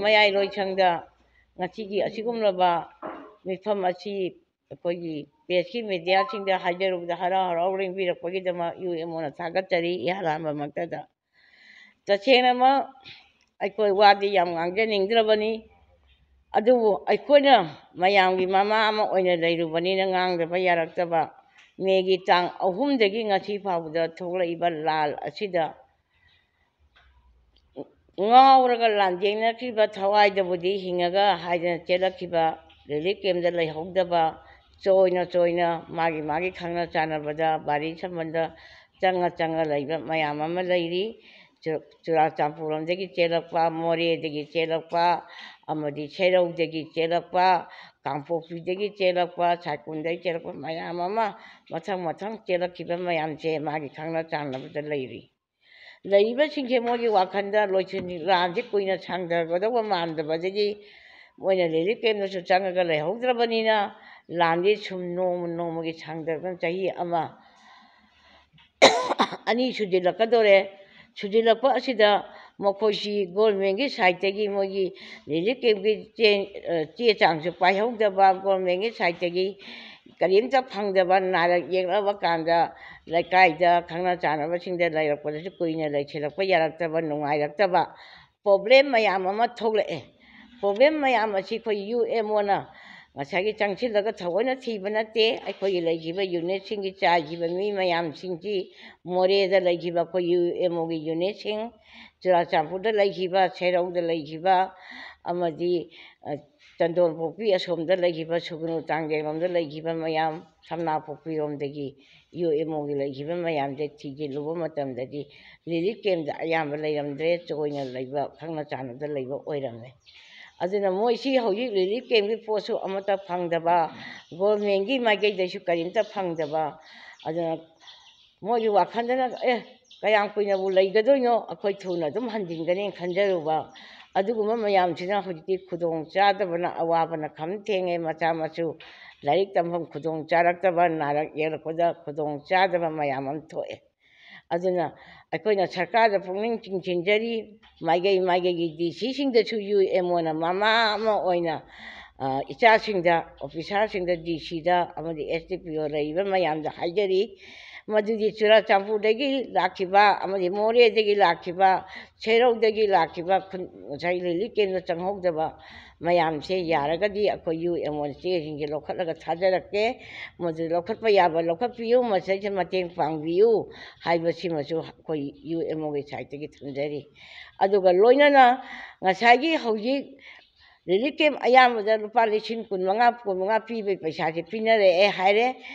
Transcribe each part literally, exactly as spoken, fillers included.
ꯃꯌꯥꯏ ꯂꯣꯏꯁꯪꯗ ꯉꯁꯤꯒꯤ ꯑꯁꯤꯒꯨꯝꯂꯕ ꯃꯤꯐꯝ ꯑꯁꯤ ꯑꯩꯈꯣꯏꯒꯤ ꯄ꯭ꯔꯦꯁꯀꯤ ꯃꯦꯗꯤꯌꯥꯁꯤꯡꯗ ꯍꯥꯏꯖꯔꯨꯕꯗ ꯍꯔꯥꯎ ꯍꯔꯥꯎ ꯂꯦꯡꯕꯤꯔꯛꯄꯒꯤꯗꯃꯛ ꯌꯨ ꯑꯦꯝ ꯑꯣꯅ ꯊꯥꯒꯠꯆꯔꯤ ꯏꯍꯥꯟ ꯍꯥꯟꯕꯃꯛꯇꯗ꯫ ꯇꯁꯦꯡꯅꯃꯛ ꯑꯩꯈꯣꯏ ꯋꯥꯗꯤ ꯌꯥꯝ ꯉꯥꯡꯖꯅꯤꯡꯗ꯭ꯔꯕꯅꯤ, ꯑꯗꯨꯕꯨ ꯑꯩꯈꯣꯏꯅ ꯃꯌꯥꯝꯒꯤ ꯃꯃꯥ ꯑꯃ ꯑꯣꯏꯅ ꯂꯩꯔꯨꯕꯅꯤꯅ ꯉꯥꯡꯗꯕ ꯌꯥꯔꯛꯇꯕ꯫ ꯃꯦꯒꯤ ꯇꯥꯡ ꯑꯍꯨꯝꯗꯒꯤ ꯉꯁꯤ ꯐꯥꯎꯕꯗ ꯊꯣꯛꯂꯛꯏꯕ ꯂꯥꯜ ꯑꯁꯤꯗ ꯉꯥꯎꯔꯒ ꯂꯥꯟꯖꯦꯡꯅꯈꯤꯕ, ꯊꯋꯥꯏꯗꯕꯨꯗꯤ ꯍꯤꯡꯉꯒ ꯍꯥꯏꯗꯅ ꯆꯦꯜꯂꯛꯈꯤꯕ, ꯔꯤꯂꯤꯐ ꯀꯦꯝꯗ ꯂꯩꯍꯧꯗꯕ, ꯆꯣꯏꯅ ꯆꯣꯏꯅ ꯃꯥꯒꯤ ꯃꯥꯒꯤ ꯈꯪꯅ ꯆꯥꯟꯅꯕꯗ ꯕꯥꯔꯤ ꯁꯝꯕꯟꯗ ꯆꯪꯉ ꯆꯪꯉ ꯂꯩꯕ ꯃꯌꯥꯝ ꯑꯃ ꯂꯩꯔꯤ꯫ ꯆꯨ-, ꯆꯨꯔꯥꯆꯥꯟꯄꯨꯔ ꯂꯣꯝꯗꯒꯤ ꯆꯦꯜꯂꯛꯄ, ꯃꯣꯔꯦꯗꯒꯤ ꯆꯦꯜꯂꯛꯄ, ꯑꯃꯗꯤ ꯁꯦꯔꯧꯗꯒꯤ ꯆꯦꯜꯂꯛꯄ, ꯀꯥꯡꯄꯣꯛꯄꯤꯗꯒꯤ ꯆꯦꯜꯂꯛꯄ, ꯁꯥꯏꯀꯨꯟꯗꯒꯤ ꯆꯦꯜꯂꯛꯄ ꯃꯌꯥꯝ ꯑꯃ ꯃꯊꯪ ꯃꯊꯪ ꯆꯦꯜꯂꯛꯈꯤꯕ ꯃꯌꯥꯝꯁꯦ ꯃꯥꯒꯤ ꯈꯪꯅ ꯆꯥꯟꯅꯕꯗ ꯂꯩꯔꯤ꯫ ꯂꯩꯔꯤꯕꯁꯤꯡꯁꯦ ꯃꯣꯏꯒꯤ ꯋꯥꯈꯜꯗ ꯂꯣꯏꯁꯤꯟ-, ꯂꯥꯟꯁꯦ ꯀꯨꯏꯅ ꯁꯥꯡꯊꯒꯗꯧꯕ ꯃꯥꯟꯗꯕꯗꯒꯤ ꯃꯣꯏꯅ ꯔꯤꯂꯤꯐ ꯀꯦꯝꯗꯁꯨ ꯆꯪꯉꯒ ꯂꯩꯍꯧꯗ꯭ꯔꯕꯅꯤꯅ ꯂꯥꯟꯗꯤ ꯁꯨꯝ ꯅꯣꯡꯃ ꯅꯣꯡꯃꯒꯤ ꯁꯥꯡꯊꯔꯛꯇꯅ ꯆꯍꯤ ꯑꯃ ꯑꯅꯤ ꯁꯨꯖꯤꯜꯂꯛꯀꯗꯧꯔꯦ꯫ ꯁꯨꯖꯤꯜꯂꯛꯄ ꯑꯁꯤꯗ ꯃꯈꯣꯏꯁꯤ ꯒꯣꯔꯃꯦꯟꯒꯤ ꯁꯥꯏꯠꯇꯒꯤ ꯃꯣꯏꯒꯤ ꯔꯤꯂꯤꯐ ꯀꯦꯝꯒꯤ ꯆꯦ, ꯑ, ꯆꯦ ꯆꯥꯡꯁꯨ ꯄꯥꯏꯍꯧꯗꯕ, ꯒꯣꯔꯃꯦꯟꯒꯤ ꯁꯥꯏꯠꯇꯒꯤ ꯀꯔꯤꯝꯇ ꯐꯪꯗꯕ, ꯅꯥꯔꯛ ꯌꯦꯛꯂꯛꯑꯕ ꯀꯥꯟꯗ ꯂꯩꯀꯥꯏꯗ ꯈꯪꯅ ꯆꯥꯟꯅꯕꯁꯤꯡꯗ ꯂꯩꯔꯛꯄꯗꯁꯨ ꯀꯨꯏꯅ ꯂꯩꯁꯤꯜꯂꯛꯄ ꯌꯥꯔꯛꯇꯕ, ꯅꯨꯡꯉꯥꯏꯔꯛꯇꯕ, ꯄ꯭ꯔꯣꯕ꯭ꯂꯦꯝ ꯃꯌꯥꯝ ꯑꯃ ꯊꯣꯛꯂꯛꯑꯦ꯫ ꯄ꯭ꯔꯣꯕ꯭ꯂꯦꯝ ꯃꯌꯥꯝ ꯑꯁꯤ ꯑꯩꯈꯣꯏ ꯌꯨ ꯑꯦꯝ ꯑꯣꯅ ꯉꯁꯥꯏꯒꯤ ꯆꯪꯁꯤꯜꯂꯒ ꯊꯑꯣꯏꯅ ꯊꯤꯕ ꯅꯠꯇꯦ꯫ ꯑꯩꯈꯣꯏꯒꯤ ꯂꯩꯈꯤꯕ ꯌꯨꯅꯤꯠꯁꯤꯡꯒꯤ ꯆꯥꯏꯈꯤꯕ ꯃꯤ ꯃꯌꯥꯝꯁꯤꯡꯁꯤ, ꯃꯣꯔꯦꯗ ꯂꯩꯈꯤꯕ ꯑꯩꯈꯣꯏ ꯌꯨ ꯑꯦꯝ ꯑꯣꯒꯤ ꯌꯨꯅꯤꯠꯁꯤꯡ, ꯆꯨꯔꯥꯆꯥꯟꯄꯨꯔꯗ ꯂꯩꯈꯤꯕ, ꯁꯦꯔꯧꯗ ꯂꯩꯈꯤꯕ, ꯑꯃꯗꯤ, ꯑ, ꯆꯟꯗꯣꯜꯄꯣꯛꯄꯤ ꯑꯁꯣꯝꯗ ꯂꯩꯈꯤꯕ, ꯁꯨꯒꯅꯨ ꯇꯥꯡꯖꯩꯔꯣꯝꯗ ꯂꯩꯈꯤꯕ ꯃꯌꯥꯝ, ꯁꯝꯅꯥꯄꯣꯛꯄꯤꯔꯣꯝꯗꯒꯤ ꯌꯨ ꯑꯦꯝ ꯑꯣꯒꯤ ꯂꯩꯈꯤꯕ ꯃꯌꯥꯝꯁꯦ ꯊꯤꯖꯤꯜꯂꯨꯕ ꯃꯇꯝꯗꯗꯤ ꯔꯤꯂꯤꯐ ꯀꯦꯝꯗ ꯑꯌꯥꯝꯕ ꯂꯩꯔꯝꯗ꯭ꯔꯦ, ꯆꯣꯏꯅ ꯂꯩꯕ, ꯈꯪꯅ ꯆꯥꯟꯅꯕꯗ ꯂꯩꯕ ꯑꯣꯏꯔꯝꯃꯦ꯫ ꯑꯗꯨꯅ ꯃꯣꯏꯁꯤ ꯍꯧꯖꯤꯛ ꯔꯤꯂꯤꯐ ꯀꯦꯝꯒꯤ ꯄꯣꯠꯁꯨ ꯑꯃꯠꯇ ꯐꯪꯗꯕ, ꯒꯣꯔꯃꯦꯟꯒꯤ ꯃꯥꯏꯀꯩꯗꯁꯨ ꯀꯔꯤꯝꯇ ꯐꯪꯗꯕ, ꯑꯗꯨꯅ ꯃꯣꯏꯒꯤ ꯋꯥꯈꯜꯗꯅ, "ꯑꯦ, ꯀꯌꯥꯝ ꯀꯨꯏꯅꯕꯨ ꯂꯩꯒꯗꯣꯏꯅꯣ, ꯑꯩꯈꯣꯏ ꯊꯨꯅ ꯑꯗꯨꯝ ꯍꯟꯖꯤꯟꯒꯅꯤ" ꯈꯟꯖꯔꯨꯕ꯫ ꯑꯗꯨꯒꯨꯝꯕ ꯃꯌꯥꯝꯁꯤꯅ ꯍꯧꯖꯤꯛꯇꯤ ꯈꯨꯗꯣꯡ ꯆꯥꯗꯕꯅ ꯑꯋꯥꯕꯅ ꯈꯝ ꯊꯦꯡꯉꯦ꯫ ꯃꯆꯥ ꯃꯁꯨ ꯂꯥꯏꯔꯤꯛ ꯇꯝꯐꯝ ꯈꯨꯗꯣꯡ ꯆꯥꯔꯛꯇꯕ, ꯅꯥꯔꯛ ꯌꯦꯛꯂꯛꯄꯗ ꯈꯨꯗꯣꯡ ꯆꯥꯗꯕ ꯃꯌꯥꯝ ꯑꯃ ꯊꯣꯛꯑꯦ꯫ ꯑꯗꯨꯅ ꯑꯩꯈꯣꯏꯅ ꯁꯔꯀꯥꯔꯗ ꯄꯨꯛꯅꯤꯡ ꯆꯤꯡꯁꯤꯟꯖꯔꯤ꯫ ꯃꯥꯏꯀꯩ ꯃꯥꯏꯀꯩꯒꯤ ꯗꯤ ꯁꯤꯁꯤꯡꯗꯁꯨ ꯌꯨ ꯑꯦꯝ ꯑꯣꯅ ꯃꯃꯥ ꯑꯃ ꯑꯣꯏꯅ, ꯑ, ꯏꯆꯥꯁꯤꯡꯗ, ꯑꯣꯐꯤꯁꯥꯔꯁꯤꯡꯗ, ꯗꯤ ꯁꯤꯗ ꯑꯃꯗꯤ ꯑꯦꯁ ꯗꯤ ꯄꯤ ꯑꯣ ꯂꯩꯔꯤꯕ ꯃꯌꯥꯝꯗ ꯍꯥꯏꯖꯔꯤ꯫ ꯃꯗꯨꯗꯤ ꯆꯨꯔꯥꯆꯥꯟꯄꯨꯔꯗꯒꯤ ꯂꯥꯛꯈꯤꯕ ꯑꯃꯗꯤ ꯃꯣꯔꯦꯗꯒꯤ ꯂꯥꯛꯈꯤꯕ, ꯁꯦꯔꯧꯗꯒꯤ ꯂꯥꯛꯈꯤꯕ ꯈꯨꯟ-, ꯉꯁꯥꯏ ꯔꯤꯂꯤꯐ ꯀꯦꯝꯗ ꯆꯪꯍꯧꯗꯕ ꯃꯌꯥꯝꯁꯦ ꯌꯥꯔꯒꯗꯤ ꯑꯩꯈꯣꯏ ꯌꯨ ꯑꯦꯝ ꯑꯣꯅ ꯆꯦꯁꯤꯡꯁꯦ ꯂꯧꯈꯠꯂꯒ ꯊꯥꯖꯔꯛꯀꯦ꯫ ꯃꯗꯨ ꯂꯧꯈꯠꯄ ꯌꯥꯕ ꯂꯧꯈꯠꯄꯤꯌꯨ, ꯃꯁꯤꯗꯩꯁꯤꯗ ꯃꯇꯦꯡ ꯄꯥꯡꯕꯤꯌꯨ ꯍꯥꯏꯕꯁꯤꯃꯁꯨ ꯑꯩꯈꯣꯏ ꯌꯨ ꯑꯦꯝ ꯑꯣꯒꯤ ꯁꯥꯏꯠꯇꯒꯤ ꯊꯝꯖꯔꯤ꯫ ꯑꯗꯨꯒ ꯂꯣꯏꯅꯅ ꯉꯁꯥꯏꯒꯤ ꯍꯧꯖꯤꯛ ꯔꯤꯂꯤꯐ ꯀꯦꯝ ꯑꯌꯥꯝꯕꯗ ꯂꯨꯄꯥ ꯂꯤꯁꯤꯡ ꯀꯨꯟꯃꯉꯥ, ꯀꯨꯟꯃꯉꯥ ꯄꯤꯕꯒꯤ ꯄꯩꯁꯥꯁꯦ ꯄꯤꯅꯔꯛꯑꯦ ꯍꯥꯏꯔꯦ꯫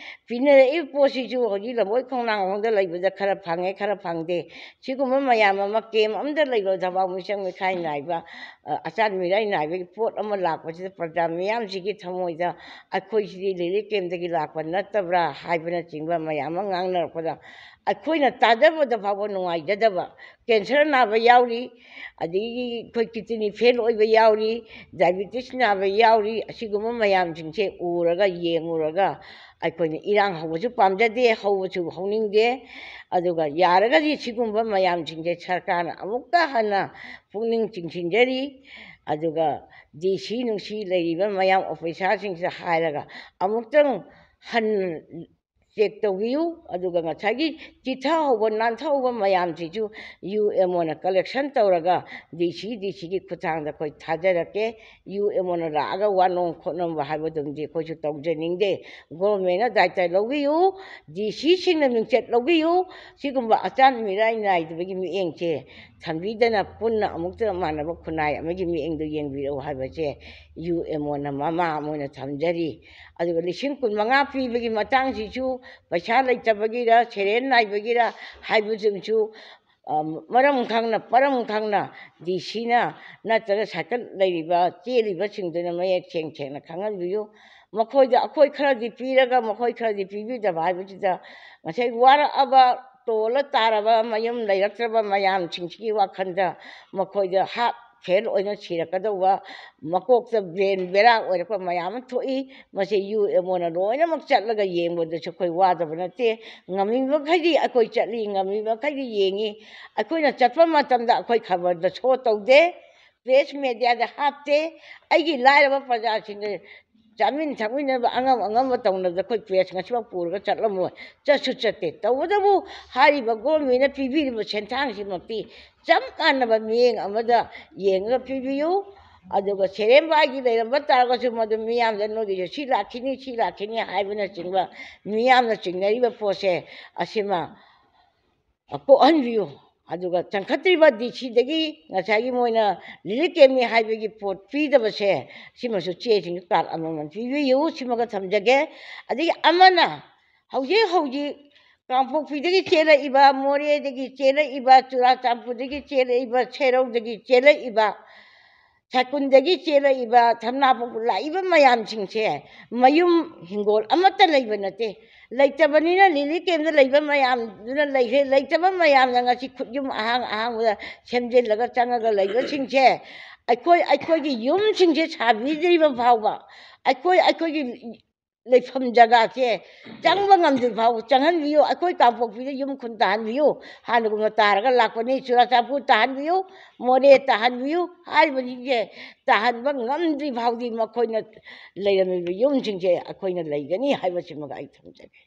ꯄꯤꯅꯔꯛꯏꯕ ꯄꯣꯠꯁꯤꯁꯨ ꯍꯧꯖꯤꯛ ꯂꯝꯕꯣꯏ ꯈꯣꯡꯅꯥꯡ ꯈꯣꯡꯗ ꯂꯩꯕꯗ ꯈꯔ ꯐꯪꯉꯦ, ꯈꯔ ꯐꯪꯗꯦ꯫ ꯁꯤꯒꯨꯝꯕ ꯃꯌꯥꯝ ꯑꯃ ꯀꯦꯝ ꯑꯃꯗ ꯂꯩꯕ ꯊꯕꯛ ꯃꯤꯆꯪ ꯃꯤꯈꯥꯏ ꯅꯥꯏꯕ, ꯑ, ꯑꯆꯥꯟ ꯃꯤꯔꯥꯏ ꯅꯥꯏꯕꯒꯤ ꯄꯣꯠ ꯑꯃ ꯂꯥꯛꯄꯁꯤꯗ ꯄ꯭ꯔꯖꯥ ꯃꯤꯌꯥꯝꯁꯤꯒꯤ ꯊꯃꯣꯏꯗ ꯑꯩꯈꯣꯏꯁꯤꯗꯤ ꯔꯤꯂꯤꯐ ꯀꯦꯝꯗꯒꯤ ꯂꯥꯛꯄ ꯅꯠꯇꯕ꯭ꯔꯥ ꯍꯥꯏꯕꯅꯆꯤꯡꯕ ꯃꯌꯥꯝ ꯑꯃ ꯉꯥꯡꯅꯔꯛꯄꯗ ꯑꯩꯈꯣꯏꯅ ꯇꯥꯖꯕꯗ ꯐꯥꯎꯕ ꯅꯨꯡꯉꯥꯏꯖꯗꯕ꯫ ꯀꯦꯟꯁꯔ ꯅꯥꯕ ꯌꯥꯎꯔꯤ, ꯑꯗꯒꯤ ꯑꯩꯈꯣꯏ ꯀꯤꯗꯅꯤ ꯐꯦꯜ ꯑꯣꯏꯕ ꯌꯥꯎꯔꯤ, ꯗꯥꯏꯕꯤꯇꯤꯁ ꯅꯥꯕ ꯌꯥꯎꯔꯤ꯫ ꯑꯁꯤꯒꯨꯝꯕ ꯃꯌꯥꯝꯁꯤꯡꯁꯦ ꯎꯔꯒ, ꯌꯦꯡꯉꯨꯔꯒ ꯑꯩꯈꯣꯏꯅ ꯏꯔꯥꯡ ꯍꯧꯕꯁꯨ ꯄꯥꯝꯖꯗꯦ, ꯍꯧꯕꯁꯨ ꯍꯧꯅꯤꯡꯗꯦ꯫ ꯑꯗꯨꯒ ꯌꯥꯔꯒꯗꯤ ꯁꯤꯒꯨꯝꯕ ꯃꯌꯥꯝꯁꯤꯡꯁꯦ ꯁꯔꯀꯥꯔꯅ ꯑꯃꯨꯛꯀ ꯍꯟꯅ ꯄꯨꯛꯅꯤꯡ ꯆꯤꯡꯁꯤꯟꯖꯔꯤ꯫ ꯑꯗꯨꯒ ꯗꯤ ꯁꯤ ꯅꯨꯡꯁꯤ ꯂꯩꯔꯤꯕ ꯃꯌꯥꯝ ꯑꯣꯐꯤꯁꯥꯔꯁꯤꯡꯁꯤꯗ ꯍꯥꯏꯔꯒ ꯑꯃꯨꯛꯇꯪ ꯍꯟ ꯆꯦꯛ ꯇꯧꯕꯤꯌꯨ꯫ ꯑꯗꯨꯒ ꯉꯁꯥꯏꯒꯤ ꯆꯤꯊꯍꯧꯕ, ꯅꯥꯟꯊꯍꯧꯕ ꯃꯌꯥꯝꯁꯤꯁꯨ ꯌꯨ ꯑꯦꯝ ꯑꯣꯅ ꯀꯂꯦꯛꯁꯟ ꯇꯧꯔꯒ ꯗꯤ ꯁꯤ, ꯗꯤ ꯁꯤꯒꯤ ꯈꯨꯠꯊꯥꯡꯗ ꯑꯩꯈꯣꯏ ꯊꯥꯖꯔꯛꯀꯦ꯫ ꯌꯨ ꯑꯦꯝ ꯑꯣꯅ ꯂꯥꯛꯑꯒ ꯋꯥꯅꯣꯝ ꯈꯣꯠꯅꯣꯝꯕ ꯍꯥꯏꯕꯗꯨꯝꯗꯤ ꯑꯩꯈꯣꯏꯁꯨ ꯇꯧꯖꯅꯤꯡꯗꯦ꯫ ꯒꯣꯔꯃꯦꯟꯅ ꯗꯥꯏꯇ ꯂꯧꯕꯤꯌꯨ, ꯗꯤ ꯁꯤꯁꯤꯡꯅ ꯃꯤꯡꯆꯠ ꯂꯧꯕꯤꯌꯨ꯫ ꯁꯤꯒꯨꯝꯕ ꯑꯆꯥꯟ ꯃꯤꯔꯥꯏ ꯅꯥꯏꯗꯕꯒꯤ ꯃꯤꯠꯌꯦꯡꯁꯦ ꯊꯝꯕꯤꯗꯅ ꯄꯨꯟꯅ ꯑꯃꯨꯛꯇ ꯃꯥꯟꯅꯕ ꯈꯨꯟꯅꯥꯏ ꯑꯃꯒꯤ ꯃꯤꯠꯌꯦꯡꯗꯣ ꯌꯦꯡꯕꯤꯔꯛꯎ ꯍꯥꯏꯕꯁꯦ ꯌꯨ ꯑꯦꯝ ꯑꯣꯅ ꯃꯃꯥ ꯑꯃ ꯑꯣꯏꯅ ꯊꯝꯖꯔꯤ꯫ ꯑꯗꯨꯒ ꯂꯤꯁꯤꯡ ꯀꯨꯟꯃꯉꯥ ꯄꯤꯕꯒꯤ ꯃꯇꯥꯡꯁꯤꯁꯨ ꯄꯩꯁꯥ ꯂꯩꯇꯕꯒꯤꯔ, ꯁꯦꯔꯦꯟ ꯅꯥꯏꯕꯒꯤꯔ ꯍꯥꯏꯕꯁꯤꯡꯁꯨ, ꯑ, ꯃꯔꯝ ꯈꯪꯅ, ꯃꯔꯝ ꯈꯪꯅ ꯗꯤ ꯁꯤꯅ ꯅꯠꯇ꯭ꯔꯒ ꯁꯥꯏꯀꯜ ꯂꯩꯔꯤꯕ, ꯆꯦꯜꯂꯤꯕꯁꯤꯡꯗꯨꯅ ꯃꯌꯦꯛ ꯁꯦꯡ ꯁꯦꯡꯅ ꯈꯪꯍꯟꯕꯤꯌꯨ꯫ ꯃꯈꯣꯏꯗ ꯑꯩꯈꯣꯏ ꯈꯔꯗꯤ ꯄꯤꯔꯒ ꯃꯈꯣꯏ ꯈꯔꯗꯤ ꯄꯤꯕꯤꯗꯕ ꯍꯥꯏꯕꯁꯤꯗ ꯉꯁꯥꯏ ꯋꯥꯔꯛꯑꯕ, ꯇꯣꯜꯂ ꯇꯥꯔꯕ, ꯃꯌꯨꯝ ꯂꯩꯔꯛꯇ꯭ꯔꯕ ꯃꯌꯥꯝꯁꯤꯡꯁꯤꯒꯤ ꯋꯥꯈꯜꯗ ꯃꯈꯣꯏꯗ ꯍꯥꯞ ꯐꯦꯜ ꯑꯣꯏꯅ ꯁꯤꯔꯛꯀꯗꯧꯕ, ꯃꯀꯣꯛꯇ ꯕ꯭ꯔꯦꯟ ꯕꯦꯔꯥ ꯑꯣꯏꯔꯛꯄ ꯃꯌꯥꯝ ꯑꯃ ꯊꯣꯛꯏ꯫ ꯃꯁꯤ ꯌꯨ ꯑꯦꯝ ꯑꯣꯅ ꯂꯣꯏꯅꯃꯛ ꯆꯠꯂꯒ ꯌꯦꯡꯕꯗꯁꯨ ꯑꯩꯈꯣꯏ ꯋꯥꯗꯕ ꯅꯠꯇꯦ꯫ ꯉꯝꯃꯤ ꯃꯈꯩꯗꯤ ꯑꯩꯈꯣꯏ ꯆꯠꯂꯤ, ꯉꯝꯃꯤ ꯃꯈꯩꯗꯤ ꯌꯦꯡꯉꯤ꯫ ꯑꯩꯈꯣꯏꯅ ꯆꯠꯄ ꯃꯇꯝꯗ ꯑꯩꯈꯣꯏ ꯈꯕꯔꯗ ꯁꯣ ꯇꯧꯗꯦ, ꯄ꯭ꯔꯦꯁ ꯃꯦꯗꯤꯌꯥꯗ ꯍꯥꯞꯇꯦ꯫ ꯑꯩꯒꯤ ꯂꯥꯏꯔꯕ ꯄ꯭ꯔꯖꯥꯁꯤꯡꯗ ꯆꯥꯃꯤꯟ ꯊꯛꯃꯤꯟꯅꯕ, ꯑꯉꯝ ꯑꯉꯝꯕ ꯇꯧꯅꯕꯗ ꯑꯩꯈꯣꯏ ꯄ꯭ꯔꯦꯁ ꯉꯁꯤꯐꯥꯎ ꯄꯨꯔꯒ ꯆꯠꯂꯝꯃꯣꯏ, ꯆꯠꯁꯨ ꯆꯠꯇꯦ꯫ ꯇꯧꯕꯇꯕꯨ ꯍꯥꯏꯔꯤꯕ ꯒꯣꯔꯃꯦꯟꯅ ꯄꯤꯕꯤꯔꯤꯕ ꯁꯦꯟꯊꯥꯡꯁꯤꯃꯛꯇꯤ ꯆꯞ ꯃꯥꯟꯅꯕ ꯃꯤꯠꯌꯦꯡ ꯑꯃꯗ ꯌꯦꯡꯉꯒ ꯄꯤꯕꯤꯌꯨ꯫ ꯑꯗꯨꯒ ꯁꯦꯔꯦꯝꯕꯥꯏꯒꯤ ꯂꯩꯔꯝꯕ ꯇꯥꯔꯒꯁꯨ ꯃꯗꯨ ꯃꯤꯌꯥꯝꯗ ꯅꯣꯏꯒꯤꯁꯨ ꯁꯤ ꯂꯥꯛꯈꯤꯅꯤ, ꯁꯤ ꯂꯥꯛꯈꯤꯅꯤ ꯍꯥꯏꯕꯅꯆꯤꯡꯕ ꯃꯤꯌꯥꯝꯅ ꯆꯤꯡꯅꯔꯤꯕ ꯄꯣꯠꯁꯦ ꯑꯁꯤꯃ ꯀꯣꯛꯍꯟꯕꯤꯌꯨ꯫ ꯑꯗꯨꯒ ꯆꯪꯈꯠꯇ꯭ꯔꯤꯕ ꯗꯤ ꯁꯤꯗꯒꯤ ꯉꯁꯥꯏꯒꯤ ꯃꯣꯏꯅ ꯔꯤꯂꯤꯐ ꯀꯦꯝꯅꯤ ꯍꯥꯏꯕꯒꯤ ꯄꯣꯠ ꯄꯤꯗꯕꯁꯦ, ꯁꯤꯃꯁꯨ ꯆꯦꯁꯤꯡꯗ ꯀꯥꯔꯠ ꯑꯃꯃꯝ ꯄꯤꯕꯤꯌꯨ, ꯁꯤꯃꯒ ꯊꯝꯖꯒꯦ꯫ ꯑꯗꯒꯤ ꯑꯃꯅ ꯍꯧꯖꯤꯛ ꯍꯧꯖꯤꯛ ꯀꯥꯡꯄꯣꯛꯄꯤꯗꯒꯤ ꯆꯦꯜꯂꯛꯏꯕ, ꯃꯣꯔꯦꯗꯒꯤ ꯆꯦꯜꯂꯛꯏꯕ, ꯆꯨꯔꯥꯆꯥꯟꯄꯨꯔꯗꯒꯤ ꯆꯦꯜꯂꯛꯏꯕ, ꯁꯦꯔꯧꯗꯒꯤ ꯆꯦꯜꯂꯛꯏꯕ, ꯁꯥꯏꯀꯨꯟꯗꯒꯤ ꯆꯦꯜꯂꯛꯏꯕ, ꯊꯝꯅꯥꯄꯣꯛꯄ ꯂꯥꯛꯏꯕ ꯃꯌꯥꯝꯁꯤꯡꯁꯦ ꯃꯌꯨꯝ ꯍꯤꯡꯒꯣꯜ ꯑꯃꯠꯇ ꯂꯩꯕ ꯅꯠꯇꯦ꯫ ꯂꯩꯇꯕꯅꯤꯅ ꯔꯤꯂꯤꯐ ꯀꯦꯝꯗ ꯂꯩꯕ ꯃꯌꯥꯝꯗꯨꯅ ꯂꯩꯈ꯭ꯔꯦ꯫ ꯂꯩꯇꯕ ꯃꯌꯥꯝꯅ ꯉꯁꯤ ꯈꯨꯠꯌꯨꯝ ꯑꯍꯥꯡ ꯑꯍꯥꯡꯕꯗ ꯁꯦꯝꯖꯤꯜꯂꯒ ꯆꯪꯉꯒ ꯂꯩꯕꯁꯤꯡꯁꯦ, ꯑꯩꯈꯣꯏ ꯑꯩꯈꯣꯏꯒꯤ ꯌꯨꯝꯁꯤꯡꯁꯦ ꯁꯥꯕꯤꯗ꯭ꯔꯤꯕ ꯐꯥꯎꯕ, ꯑꯩꯈꯣꯏ ꯑꯩꯈꯣꯏꯒꯤ ꯂꯩꯐꯝ ꯖꯒꯥꯁꯦ ꯆꯪꯕ ꯉꯝꯗ꯭ꯔꯤ ꯐꯥꯎꯕ ꯆꯪꯍꯟꯕꯤꯌꯨ꯫ ꯑꯩꯈꯣꯏ ꯀꯥꯡꯄꯣꯛꯄꯤꯗ ꯌꯨꯝ ꯈꯨꯟ ꯇꯥꯍꯟꯕꯤꯌꯨ꯫ ꯍꯥꯟꯅꯒꯨꯝꯅ ꯇꯥꯔꯒ ꯂꯥꯛꯄꯅꯤ꯫ ꯆꯨꯔꯥꯆꯥꯟꯄꯨꯔ ꯇꯥꯍꯟꯕꯤꯌꯨ, ꯃꯣꯔꯦ ꯇꯥꯍꯟꯕꯤꯌꯨ꯫ ꯍꯥꯏꯔꯤꯕꯁꯤꯡꯁꯦ ꯇꯥꯍꯟꯕ ꯉꯝꯗ꯭ꯔꯤ ꯐꯥꯎꯗꯤ ꯃꯈꯣꯏꯅ ꯂꯩꯔꯝꯃꯤꯕ ꯌꯨꯝꯁꯤꯡꯁꯦ ꯑꯩꯈꯣꯏꯅ ꯂꯩꯒꯅꯤ ꯍꯥꯏꯕꯁꯤꯃꯒ ꯑꯩ ꯊꯝꯖꯒꯦ꯫